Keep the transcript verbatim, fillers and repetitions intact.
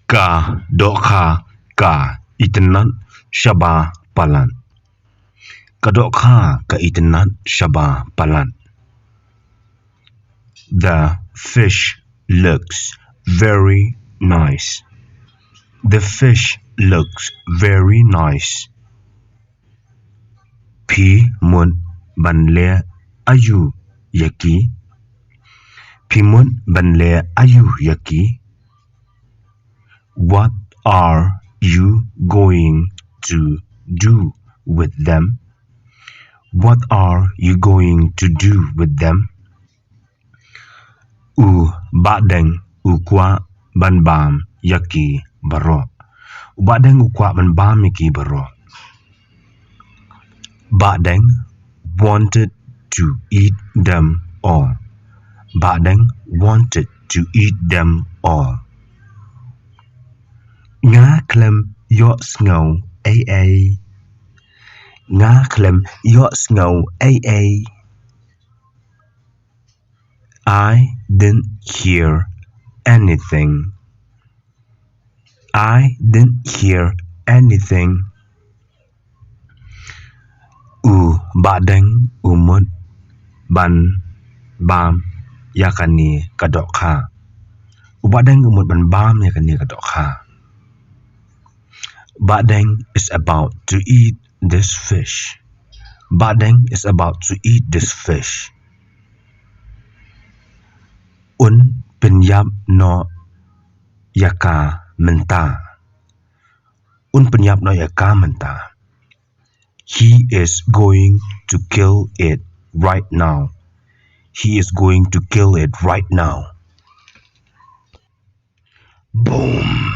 Ka dohkha ka itynnad shaba palat. Ka dohkha ka itynnad shaba palat. The fish looks very nice. The fish looks very nice. Phi mut ban leh aïu ïa ki? Phi mut ban leh aïu ïa ki? What are you going to do with them? What are you going to do with them? U Bahdeng u kwah ban bam ïa ki baroh. U Bahdeng u kwah ban bam ïa ki baroh. Bahdeng wanted to eat them all. Bahdeng wanted to eat them all. Nga khlem ïohsngew ei ei. Nga khlem ïohsngew ei ei. I didn't hear anything. I didn't hear anything. U Bahdeng u mut ban bam ïa kane ka dohkha. U Bahdeng u mut ban bam ïa kane ka dohkha. Bahdeng is about to eat this fish. Bahdeng is about to eat this fish. Un pynïap noh ïa ka mynta. Un pynïap noh ïa ka mynta. He is going to kill it right now. He is going to kill it right now. Boom.